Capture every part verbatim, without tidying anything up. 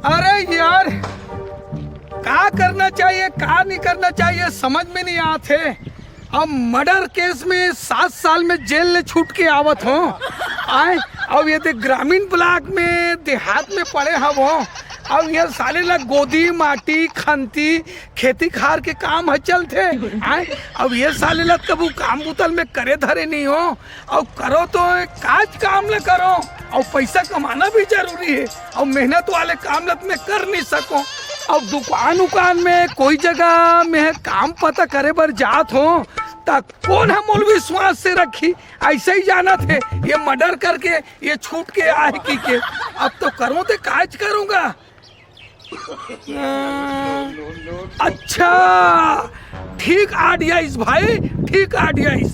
अरे यार, का करना चाहिए, का नहीं करना चाहिए, समझ में नहीं आत हे। अब मर्डर केस में सात साल में जेल ले छूट के आवत हों। आय, अब ये दे ग्रामीण ब्लॉक में, देहात में पड़े हवों। अब ये साले ला गोदी, माटी, खंती, खेती खार के काम ह चलथे। आय, अब ये साले ला कभू काम बुता ल में करे धरे नहीं हों। अउ करो तो काज काम ल करो, अउ पैसा कमाना भी जरूरी हे, अउ मेहनत वाले काम ल त में कर नहीं सकों। अउ दुकान उकान में कोई जगह में काम पता करे बर जात हों, त कोन ह मोला विश्वास से रखही? अइसे ही जानत हे, ये मर्डर करके ये छूट के आहे कहिके। अब तो करो ते काज करूँगा। अच्छा, ठीक आइडिया हे भाई, ठीक आइडिया हे।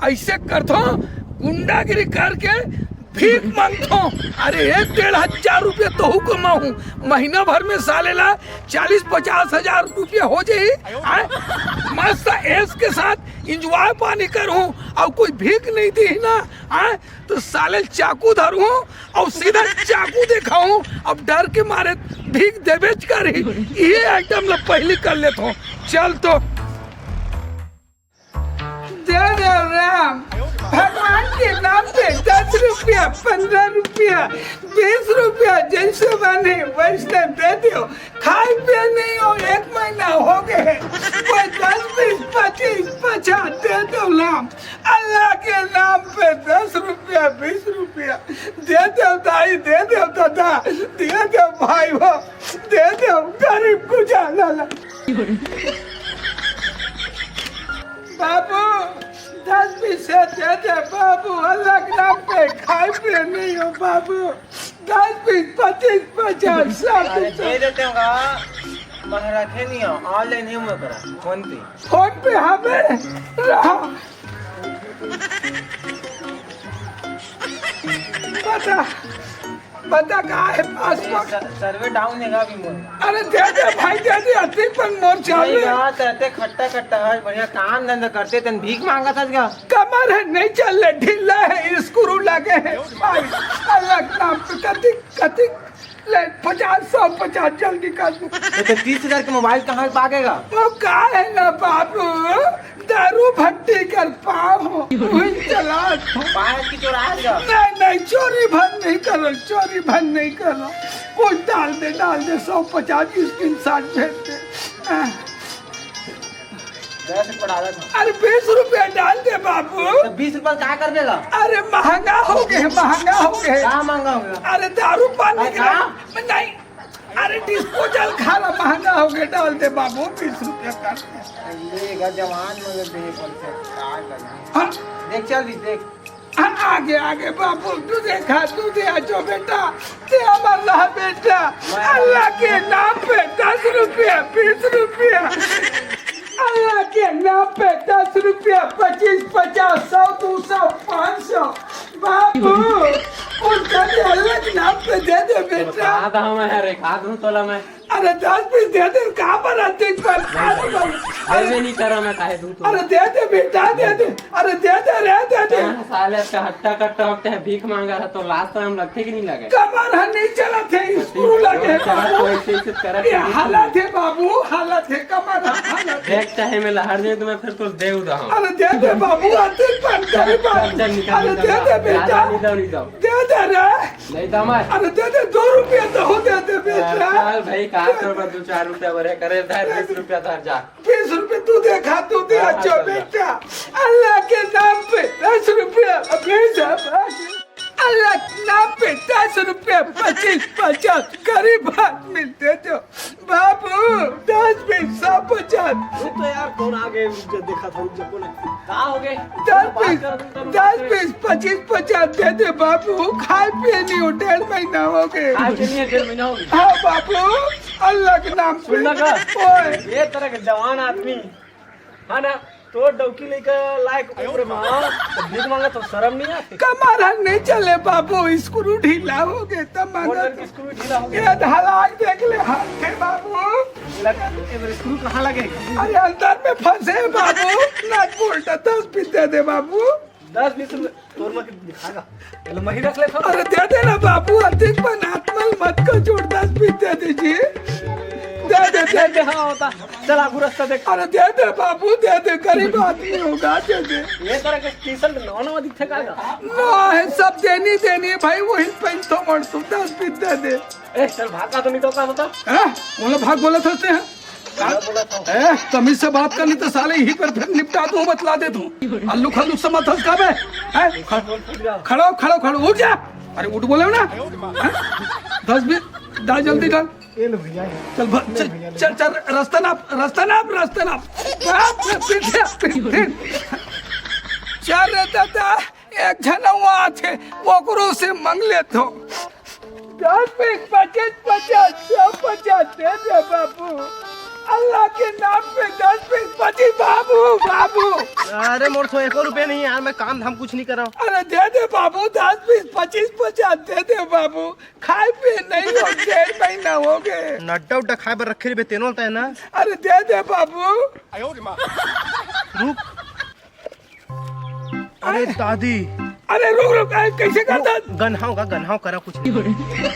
अइसे करथों, गुंडागिरी करके भीख मांगथों। अरे, एक डेढ़ हजार रुपया तहूँ कमाहूँ, महीना भर में साले ला चालीस पचास हजार रुपया हो जाही। आय, मस्त ऐश के साथ एंजॉय पानी करहूँ, अउ कोई भीख नहीं दिही ना। आय, त साले ल चाकू धरहूँ अउ सीधा चाकू देखाहूँ। अब डर के मारे भीख देबेच करही। ये आइटम ल पहिली कर लेथों। चल तो। जय राम। भगवान के नाम पे दस रुपया, पन्द्रह रुपया, बीस रुपया, जइसे बने वइसने दे देव। खाय पिये नहीं हों, एक महीना हो गे हे। कोई दस, बीस, पच्चीस, पचास दे देव राम। अल्लाह के नाम पे दस रुपया, बीस रुपया दे देव दाई, दे देव दादा, दे देव भाई हो, दे देव, गरीब गुजारा ला। बाबू, दस बीस दे दे बाबू, अल्लाह के नाम पे खाय पिये नहीं हों बाबू। दस, बीस, पच्चीस, पचास, साठ, अरे, दे देते हों गा, मैं रखे नहीं हों, ऑनलाइन हे मोर करा, फोन पे। फोन पे हवे रहा। बता, बता का हे पासवर्ड? स-, सर्वे डाउन हे गा अभी मोर। अरे दे दे भाई, दे दे, अतिक पन मोर चालू नहीं हे। गा, ते खट्टा खट्टा हे, बढ़िया काम धंधा करते, तेन भीख मांगत हस गा। कमर हे, नहीं चले, ढीला हे, स्क्रू लगे हे। भाई, अल्लाह के नाम पे कतिक, कतिक ले, पचास, सौ पचास जल्दी कर दे। तो, तो तीस हजार के मोबाइल कहाँ से भागेगा? वो का हे ना बाबू, दारू भट्टी कर पाव हों, वही चला। पायल की चोरा है क्या? नहीं, नहीं, चोरी भर नहीं करो, चोरी भर नहीं करो। कुछ डाल दे, डाल दे, सौ पचास की स्क्रीनशॉट भेज दे। हाँ। दस रुपया डाला था। अरे, बीस रुपया डाल दे बाबू। तो बीस रुपया का कर देगा? अरे, महंगा हो गे, महंगा हो गे। का महंगा हो गे? अरे, दारू पानी अरे, का? नहीं, अरे, डिस्पोजल खाला महंगा हो गे, डाल दे बाबू, बीस रुपया कर दे। लेगा जवान मगर दे पर से का कर दे। हाँ। देख, चल भी देख। हाँ, आगे, आगे बाबू, तू देखा, तू दे जो बेटा, दे हमारा बेटा। अल्लाह के नाम पे दस रुपया, बीस रुपया। अल्लाह के नाम पे दस रुपया, पच्चीस, पचास, सौ, दो सौ, पाँच सौ। बाबू, उनका भी अल्लाह के नाम पे दे दे बेटा। कहाँ था मैं? अरे, कहाँ दूँ तोला मैं? अरे दस बीस दे दे, कहाँ पर रहते हैं? पर नहीं, नहीं। अरे नहीं करा मैं, काहे दूँ तो? अरे दे दे बेटा, दे दे। अरे दे दे रे, दे दे। हाँ, साले का हट्टा कट्टा वक्त है, भीख मांगा रहा तो लास्ट टाइम लगथे कि नहीं लगे? कमर ह नहीं चलत हे, स्क्रू लगे हे चला तो बाबू। ऐसे, ऐसे करा ये के हालत हे बाबू, हालत हे, कमर ह हालत हे। देख चाहे मैं लहर दे तो मैं फिर तो दे उदा हूँ। अरे दे दे बाबू, आते पर चल, गरीब चल, चल, निकल, अरे निकल, दे दे निकल, बेटा। निकल, निकल। दे दे रे। नहीं दम है। अरे दे दे, दो रुपया तो हो, दे दे बेटा। चल भाई, का करबा, दो चार रुपया बरे करे, धर बीस रुपया धर जा। बीस रुपया तू देखा, तू दे हाँ, अच्छो चल जा। बेटा। अल्लाह के नाम पे दस रुपया भेजा भाई। अल्लाह के नाम पे दस रुपया, पच्चीस, पचास गरीब आदमी दे दो। बाबू, दस बीस, सौ पचास। रुक तो यार, कौन आ गए? रुक जा, देखा था, रुक जा, कौन है? का हो गए? दस बात बीस, कर, तुम तो दस बात कर। बीस, पच्चीस, पचास दे दे बाबू, खाय पिये नहीं हों, डेढ़ महीना हो गे। खाय पिये नहीं हों, डेढ़ महीना हो गे। हाँ बाबू, अल्लाह के नाम पे। सुन ना का? ओए। ये तरह के जवान आदमी, है ना? तोर डौकी लइका लायक उम्र में, तो भीख मांगा तो शर्म नहीं आती? कमर ह नहीं चले बाबू, स्क्रू ढीला हो गे, त कौन मांगा रंग की स्क्रू ढीला हो गया? ये ढलान देख ले, हाथ के बाबू। लगा, ये स्क्रू कहाँ लगेगा? अरे अंदर में फंसे हे बाबू, नट बोल्ट दस बीस दे दे बाबू। दस बीस रुपये तोर मा के दिखागा। चलो, मैं ही रख लेता हूँ। अरे दे देना बाबू, अधिक बनात मल मत को, छोड़, दस बीस दे दीजिए। दे दे, दे दे। हाँ, होता। चल, आगू रास्ता देख। अरे दे दे बाबू, दे दे, गरीब आदमी होगा, दे दे। ये तरह के टी शर्ट नवा नवा दिखते का गा? ना है, सब देनी देनी है भाई, वही पहन तो मर तू, दस बीस दे दे। ए, चल भाग का तो नहीं तो का होता? हाँ? बोलो भाग, बोला था उसने, हाँ? ए, तमीज से बात कर, नहीं तो साले यहीं पर फिर निपटा दूं, बतला दे दूं। अल्लू खल्लू समझ हंस का बे? हैं? खड़ो, खड़ो, खड़ो, उठ जा। अरे उठ बोले ना। हैं? दस बीस, डाल जल्दी डाल। ये लो भैया, ये। चल, भ-, ले चल, भैया, ले। चल, चल, रास्ता नाप, रास्ता नाप, रास्ता नाप। बाप रे, पीछे, पीछे। चल रे दादा, एक झन हुआ थे, ओकरो से मांग लेत हो। दस बीस पच्चीस पचास, सौ पचास दे दे बाबू। अल्लाह के नाम पे दस बीस पच्चीस बाबू, बाबू। अरे मोर तो एको रुपया नहीं यार, मैं काम धाम कुछ नहीं कर रहा हूँ। अरे दे दे बाबू, दस बीस पच्चीस पचास दे दे बाबू। खाए पिए नहीं हो, डेढ़ महीना हो गए। नड्डा उड्डा खाए बर रखे रहे तेनो होता है ना। अरे दे दे बाबू। रुक। अरे दादी। अरे रुक रुक, अरे कैसे करता? गन्हाव का, गन्हाव करा कुछ नहीं।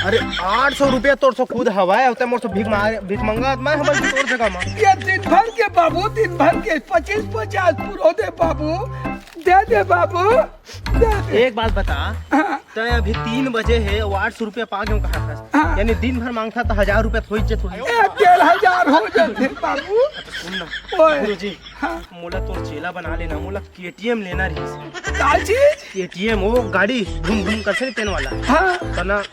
अरे आठ सौ रुपया तोर से खुद हवाए होता, मोर से भीख मांग, भीख मंगा मैं हमर तोर जगह मा। ये दिन भर के बाबू, दिन भर के पच्चीस पचास पुरो दे बाबू, दे दे बाबू, दे दे। एक बात बता, हाँ। तय अभी तीन बजे है, वो आठ सौ रुपया पा गयो कहा था, हाँ। यानी दिन भर मांगता तो हजार रुपया थोड़ी जत होई। ए, डेढ़ हजार हो जाते बाबू। सुन ना, ओए। गुरुजी, हाँ। मोला तो चेला बना लेना, मोला केटीएम लेना रही। का चीज? केटीएम, वो गाड़ी घूम घूम कर से तेन वाला। हाँ। तो ना,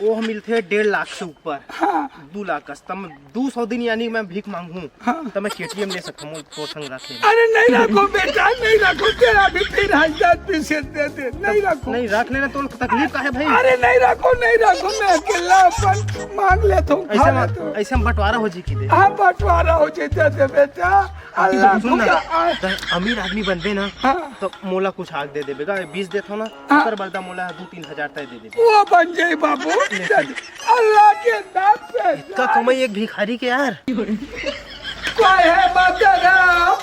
वो मिलते डेढ़ लाख से ऊपर। हाँ। दो लाख कस्टम, दो सौ दिन यानी मैं भीख मांगू, हाँ। तो मैं केटीएम ले सकता हूँ, तोर संग रख लेना। अरे नहीं रखो बेटा, नहीं रखो, तेरा अभी फिर हजार पीछे दे दे, नहीं रखो। नहीं रख लेना, तो तकलीफ का है भाई? अरे नहीं रखो, नहीं रखो, मैं अकेला अपन मांग लेता हूँ, खा ऐसे हम, लेता हूँ। ऐसे हम बंटवारा हो जी की दे। हाँ, बंटवारा हो जाए दे बेटा। अल्लाह सुन ना, खुदा, आ- त अमीर आदमी बनबे ना, हाँ। तो मोला कुछ आग दे देबे गा, बीस देथो ना, हाँ। ओकर बदला मोला दू तीन हजार तय दे देबे। वो बन जाए बाबू, अल्लाह के नाम पे। इतना कमाई एक भिखारी के यार। कोई है माता राम,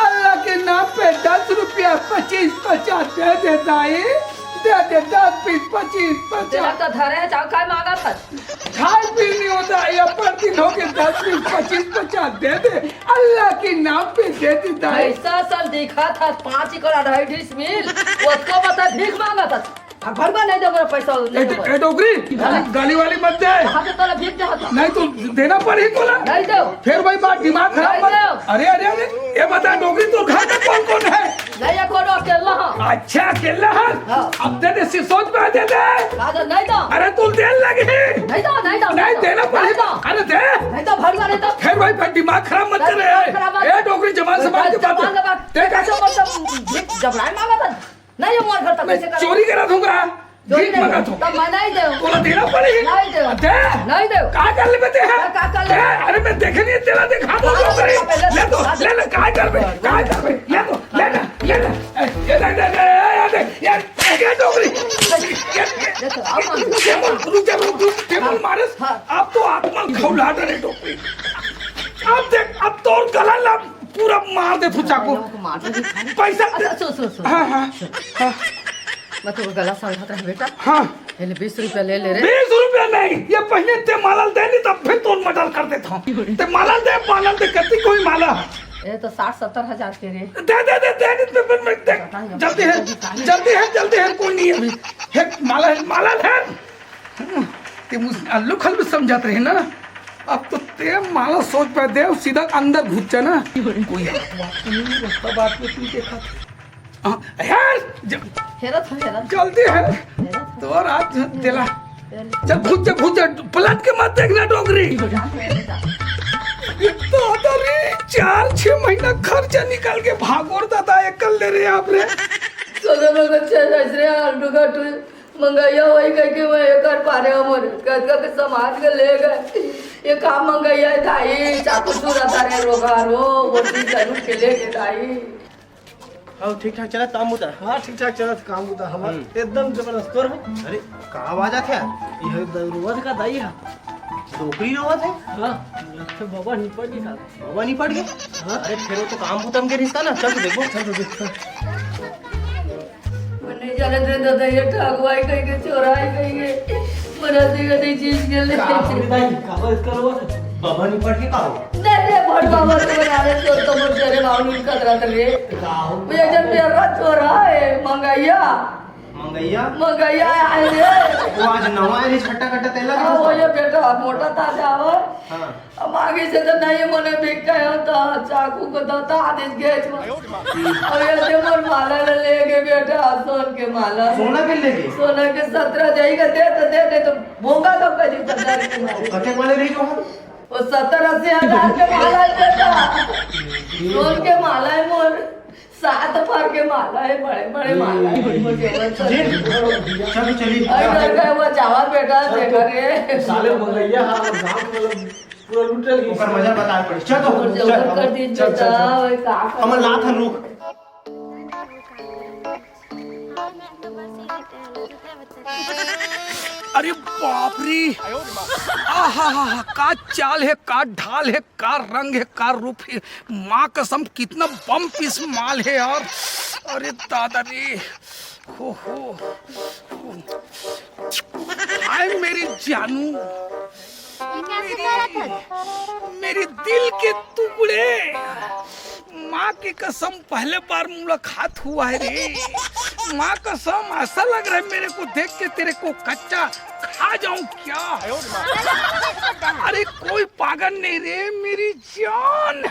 अल्लाह के नाम पे दस रुपया पच्चीस पचास दे दे दाई, दे दे दस बीस पच्चीस पचास। तेरा तो धरे है, चाहो काय मांगा था? खाए पीए नहीं होता, ये पर दिन हो गए दस बीस पच्चीस पचास दे दे, अल्लाह के नाम पे दे दे दाई। ऐसा सन दिखा था पाँच एकड़ अढ़ाई डिसमिल, उसको बता भीख मांगा था। अब भरवा नहीं दे मेरा पैसा, नहीं ए, दे। ए, डोकरी, गाली, गाली वाली मत दे। कहाँ से तोला भीख दे होता? नहीं तो देना पड़ी तोला। नहीं दो। फिर वही बात, दिमाग खराब नहीं मत। दो। अरे, अरे, अरे, ये बता डोकरी, तो घर में कौन कौन है? नहीं, ये कौन अकेला है? अच्छा, अकेला है? हाँ। अब दे दे, सिर सोच में दे दे। राजा, नहीं दो। अरे, तू दे लगी। नहीं दो, नहीं दो, नहीं, नहीं दो। देना पड़ी। नहीं दो। अरे, दे। नहीं दो, भरवा नहीं दो। फिर वही पर दिमाग खराब मत नहीं, करे। दिमाग खराब मत। ए, डोकरी, जबान संभाल के बात। जबान संभाल। देख, ऐसा मतलब, जब राय मांगा था, नहीं, ये मोर घर तक मैं कैसे करा? चोरी करा दूंगा। चोरी भीख नहीं, मंगा तू। तब मैं नहीं दे। तोला देना पड़ी। नहीं दे। दे। नहीं दे। का कर लेबे ते? का, का कर ले? दे। अरे मैं देखे नहीं, तेरा दिखा दो, हाँ, डोकरी। पहले ले तो, दिखा दे। ले ले, का कर बे? का कर बे? ले तो, ले ले, ले ले। ए, ये दे, दे, दे, ये दे, ये, ये डोकरी। ये, ये, देखो, आप ये बोल, रुक जा, रुक, रुक, ये बोल मारे। हाँ। आप तो आत्मा खौला डरे डोकरी। अब देख, अब तोर गला ला पूरा मार दे तू चाकू। लोगों को मार दे, दिखा दे। पैसा दे। अच्छा, सुन, सुन, सुन। हाँ, हाँ, सुन। हाँ। मैं तो गला समझत रहे बेटा। हाँ। पहले बीस रुपया ले ले रे। बीस रुपया नहीं, ये पहले ते मालल दे, नहीं तब फिर तो मर्डर कर देता हूँ। ते मालल दे, मालल दे, कितनी कोई माला है? ये तो साठ सत्तर हजार के रे। दे, दे, दे, दे, नहीं तो फिर मैं, देख, बताइए, जल्दी है, बताइए। जल्दी है, जल्दी है, कोई नहीं है अभी। है, माला है, माला है। हम्म, ते मुझ-, अल्लू खल्लू समझाते हैं ना। अब तो ते माला सोच पे दे, सीधा अंदर घुस जा ना। कोई हाथ बात तो नहीं, रास्ता बात में तू देखा था। हाँ, यार, ज-, हेरत हो, हेरत। जल्दी है। हेरत हो। तो रात दिला। हेरत। चल, घुस जा, घुस जा, पलट के मत देखना, डोकरी। हेरत। इतना तो रे, चार छह महीना खर्चा निकाल के भागोर दादा, एक कर ले रे आप रे। सोना में बच्चा नाच रे, आलू का टूल। मंगैया वही कह के मैं एकर पारे हमर कतका के समाज के ले गए। ये काम मंगैया है दाई, चाकू चूरा तारे रोगा रो, वो चीज जरूर के ले के दाई। हाँ, ठीक ठाक चलत काम बुता? हाँ, ठीक ठाक चलत काम बुता हमार। हम्म। एकदम जबरदस्त। तोर हो? अरे, का आवाज आथे यार? ये दरुआ का दाई है। डोकरी रोवत है? हाँ, तो बाबा निपट गया। बाबा निपट गया? हाँ। अरे, फिर वो तो काम बुता के रिश्ता ना, चल तो देखो। चल तो देख, चल। जाने दे दादा, ये ठगवाई कहीं के, चोराई कहीं के, मना से कहीं चीज के ले। का हो दाई, का बस करो? बाबा नहीं पढ़ के का हो? नहीं, नहीं, भर बाबा तो बना ले, चोर तो मर जा रे, बाबू नहीं कतरा रे। का हो? ये जब मेरा चोरा है, मंगैया। मंगैया? मंगैया आए रे। वो आज नवा आए रे, छट्टा कट्टा तेला के हाँ, वो साथ। ये बेटा मोटा ताजा हो। हाँ। अब आगे से तो नहीं मने बिकता है तो चाकू को दता आदेश गए छो। अब ये दे मोर माला ले लेके बेटा, सोन के माला। सोना के लेके? सोना के सत्रह जाई का दे तो दे, नहीं तो भोंगा तो कभी पचास के मारे। कते वाले रही जो हम? वो सत्तर अस्सी हजार के माला है बेटा। सोन के माला है मोर। सात फर के माला है, बड़े बड़े माला है, मोर जेवर तो जी, चलो चलिए। अरे घर का वो जावा बेटा, चल देखा तो, रे। साले मंगैया, हाँ, गाँव के मतलब पूरा लूट ले ओकर मजा बता पड़े। चल तो, और चल, जबर कर दी चल, चल, बेटा, चल। ओए का कर हमर लात हन रुक। अरे बाप रे, आहा हा हा, का चाल है, का ढाल है, का रंग है, का रूप है। माँ कसम, कितना बम पीस माल है यार। अरे दादा रे, हो हो। हाय मेरी जानू, ये कैसे करत हस? मेरी दिल के टुकड़े। माँ की कसम, पहले बार मुलाकात हुआ है रे। माँ कसम, ऐसा लग रहा है मेरे को देख के तेरे को कच्चा खा जाऊं क्या? अरे कोई पागल नहीं रे मेरी जान,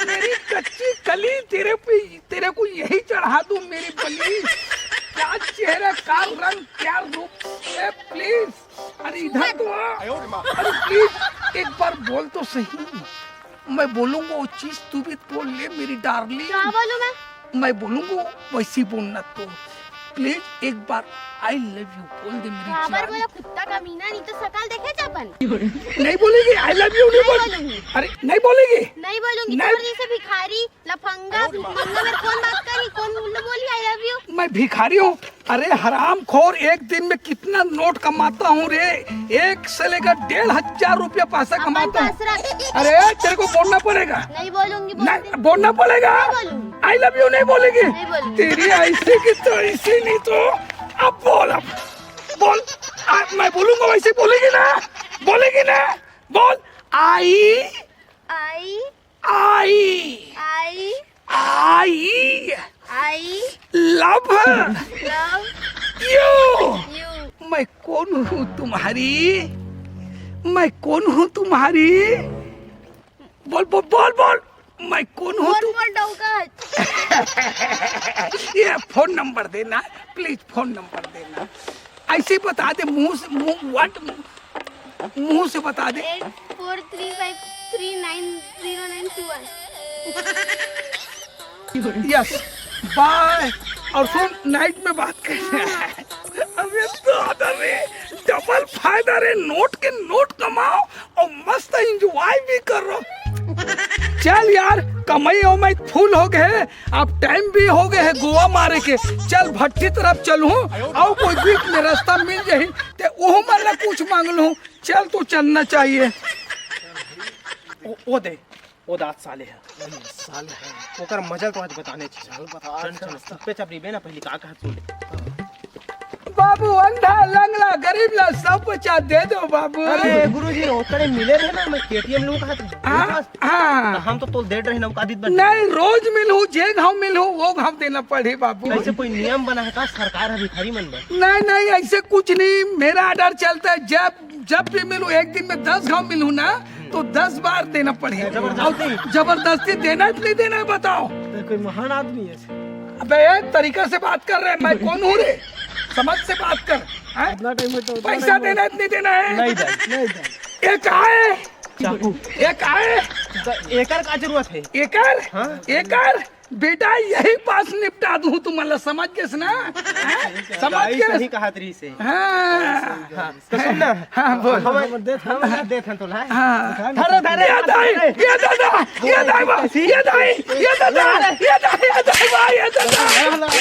मेरी कच्ची कली, तेरे पे, तेरे को यही चढ़ा दूं मेरी बली। क्या चेहरा, का रंग, क्या रूप है, प्लीज। अरे इधर तो आ। अरे प्लीज एक बार बोल तो सही। मैं बोलूंगा वो चीज, तू भी बोल ले मेरी डार्लिंग। क्या बोलूं मैं? मैं बोलूंगा वैसी बोलना तो। प्लीज एक बार आई लव यू बोल दे मेरी जान। बोलो कुत्ता कमीना, नहीं तो सकाल देखे अपन। नहीं बोलेगी आई लव यू, नहीं नहीं बोल। बोलूंगी। अरे नहीं बोलेगी। नहीं बोलूंगी। नहीं। छोड़ जैसे भिखारी, लफंगा, भिखमंगा, मेरे कौन बात करी, कौन बोल बोली आई लव यू? मैं भिखारी हूँ? अरे हरामखोर, एक दिन में कितना नोट कमाता हूँ रे, एक से लेकर डेढ़ हजार रुपया पैसा कमाता हूँ। अरे तेरे को बोलना पड़ेगा। नहीं बोलूंगी, नहीं बोलना पड़ेगा। आई लव यू नहीं बोलेगी। तेरी ऐसी की तो ऐसी, नहीं तो अब बोल, अब बोल। मैं बोलूंगा वैसे बोलेगी ना? बोलेगी ना? बोल। I I I I I I love love you. You. मैं कौन हूँ तुम्हारी? मैं कौन हूँ तुम्हारी? बोल बोल बोल बोल। मैं कौन हूँ? तुम बोल डौका। ये फोन नंबर देना, प्लीज फोन नंबर देना। ऐसे ही बता दे मुंह से, मुंह व्हाट, मुंह से बता दे। Eight four three five three nine zero nine two one। Yes, bye. और सुन, नाइट में बात करते हैं। अबे दादा रे, डबल फायदा रे, नोट के नोट कमाओ और मस्त एंजॉय भी करो। चल यार, कमाई वमाई फुल हो गए, अब टाइम भी हो गए है गोवा मारे के। चल भट्टी तरफ चलूं, आओ कोई बीच में रास्ता मिल जाही ते ओहू मन ला कुछ मांग लूं। चल तू चलना चाहिए। ओ, ओ दे, ओ दांत साले है। साले है। ओकर मजा तो आज बताने चाहिए। चल बता, चल, चल, चल। चुप्पे चाप रहिबे ना, पहली का कहत सुन। बाबू, अंधा, लंगड़ा, गरीब ला सब बचा दे दो बाबू। अरे गुरुजी, ओतने मिले रहे ना, मैं केटीएम लूं कहा था। हाँ, हाँ। तो हम तो तोल दे रहे ना, का दीद बन। नहीं, रोज मिलहू, जे घाव मिलहू, वो घाव देना पड़ही बाबू। ऐसे कोई नियम बना है का? सरकार है भिखारी मन बर। नहीं, नहीं, ऐसे कुछ नहीं। मेरा ऑर्डर चलता है, जब, जब भी मिलूं, एक दिन में दस घाव मिलूं ना, तो दस बार देना पड़ही। जबरदस्ती? और जबरदस्ती देना है कि नहीं देना है, बताओ। तो कोई महान आदमी है। अबे, एक तरीका से बात कर रहे हैं, मैं कौन हूँ रे? समझ से बात कर, हैं? इतना टाइम है तो उतना पैसा टाइम है। देना है कि नहीं देना है? नहीं दे। नहीं दे। एक आए, चाकू। एक आए। तो एकर का जरूरत है? एकर? हाँ। एकर? बेटा, यही पास निपटा दूं तुमला, समझ गेस ना? हैं? समझ दाई गेस? सही कहत रहिस हे। हाँ। हाँ, तो सुन ना। हाँ, बोल। हम, हम देत हन, हम देत हन तोला। हाँ। धर, धर, ये दाई, ये दादा, ये दाई बा, ये दाई, ये दादा, ये दाई, ये दाई बा, ये दादा। ये दादा,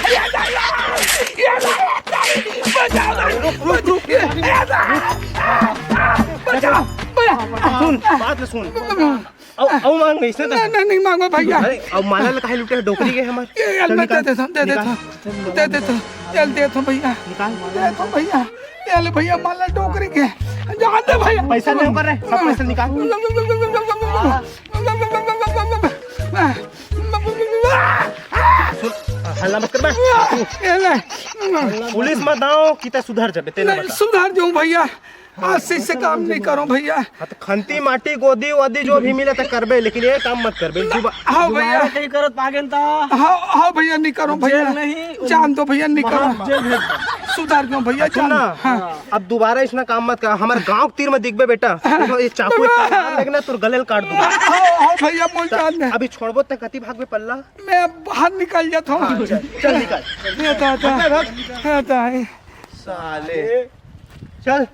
ये दाई बा, ये दाई, बचाओ दाई। रुक, रुक, रुक। ये दादा, बचाओ, बचाओ। सुन, बात सुन। अउ, अउ मांग, अइसने तो। नहीं, नहीं, नहीं मांगो भैया। अरे, अउ माला ल काहे लूटे हे, डोकरी के हमर। ये, ये, चल मैं निकाल, दे देता हूँ, दे देता निकाल। हूँ, दे देता हूँ। ये ले देता हूँ भैया। निकाल। दे देता हूँ भैया। ये ले भैया, माला डोकरी के। जान दे भैया। पैसा नहीं होगा रे, सब पैसा निकाल। सुन, हल्ला मत कर बे। ये ले। पुलिस म दाव कि तैं सुधर जाबे, तेला नहीं, बता। सुधर जाऊं भैया। आज से इससे काम नहीं करो भैया। हाँ, तो खंती माटी, गोदी वोदी जो भी मिले तो करबे, लेकिन ये काम मत करबे। दुबा- हाँ भैया। दोबारा कहीं करत पागेन ता। हाँ, हाँ भैया, नहीं करो भैया। जेल नहीं, जान दो भैया, नहीं करो। जेल भेज दो। सुधर जाऊं भैया, सुन जान। ना, हाँ। अब दोबारा इसना काम मत कर। हमर गांव के तीर में दिखबे बेटा, देखो, ये चाकू इतना मार लेगना, तोर गले ल काट दूंगा। हाँ, हाँ भैया, बोल जान दे। अभी छोड़बो त कति भागबे पल्ला? मैं अब बाहर निकल जाता हूँ। हाँ, चल, चल निकल। ये तो आता। भाग, भाग। ये तो है। साले। चल।